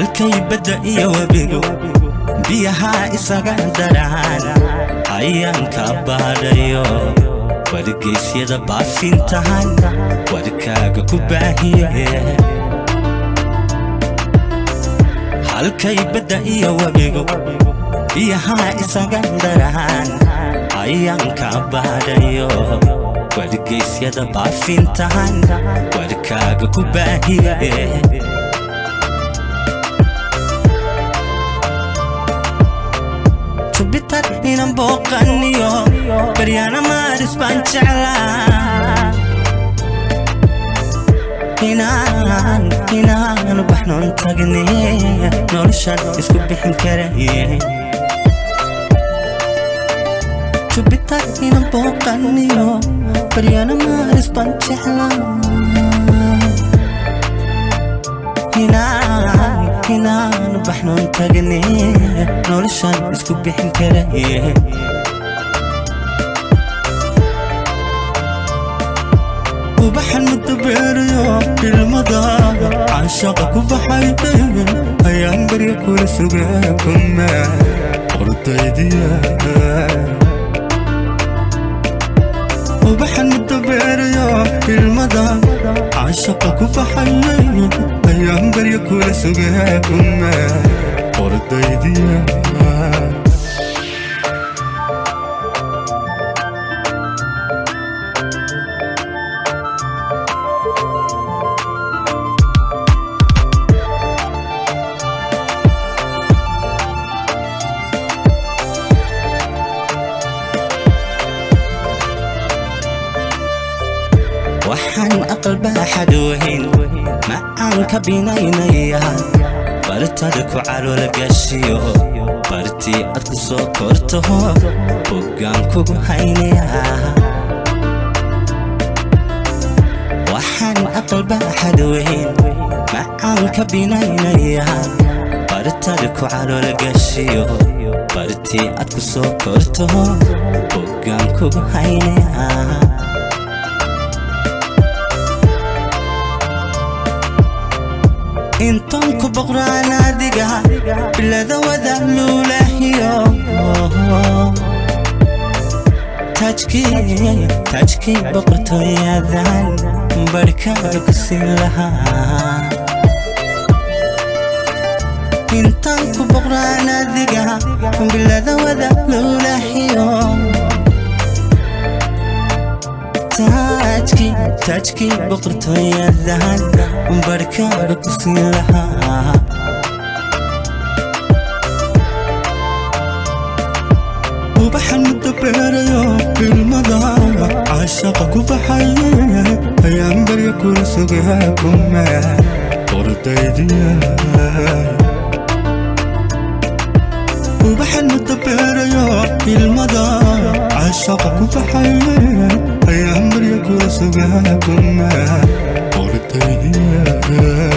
Halkay badda iyo webigu biyaha isaga daraan ayaan ka baadhayo, wargeysyada baafintahan warkaaga ku baahiye. Halkay badda iyo webigu biyaha isaga daraan ayaan ka baadhayo, wargeysyada baafintahan warkaaga ku baahiye. Jubbitar inan booqaniyo baryaana maaris baan jeclaa, inaan baxnoon tagne noloshaan isku bixin karaye. Jubbitar inan booqaniyo baryaana maaris baan jeclaa, inaan baxnoon tagne noloshaan isku bixin karaye. Ubaxan muddo beerayo, ilmada caashaqa ku baxay, ayaan barya kula sugaa kuma ordaydiya. Ubaxan muddo beerayo, ilmada caashaqa ku baxay, ayaan barya kula sugaa kuma ordaydiya. Waxaan aqal baaxad weyn macaan ka binaynaya, bartada ku calool gashiyo, bartii aad ku soo kortaho boggaan kugu haynaya. Waxaan aqal baaxad weyn macaan ka binaynaya, bartada ku calool gashiyo, bartii aad ku soo kortaho boggaan kugu haynaya. Intoon ku boqraan adiga bilada wada luulahiyo, taajkii boqortooyadan barhkaaga ku siin lahaa. Intaan ku boqraan adiga bilada wada luulahiyo, taajkii boqortooyadan barhkaaga ku siin lahaa. Ubaxan muddo beerayo, ilmada caashaqa ku baxay, ayaan barya kula sugaa kuma ordaydiya. Ubaxan muddo beerayo, ilmada caashaqa ku baxay, ayaan barya kula sugaa kuma ordaydiya.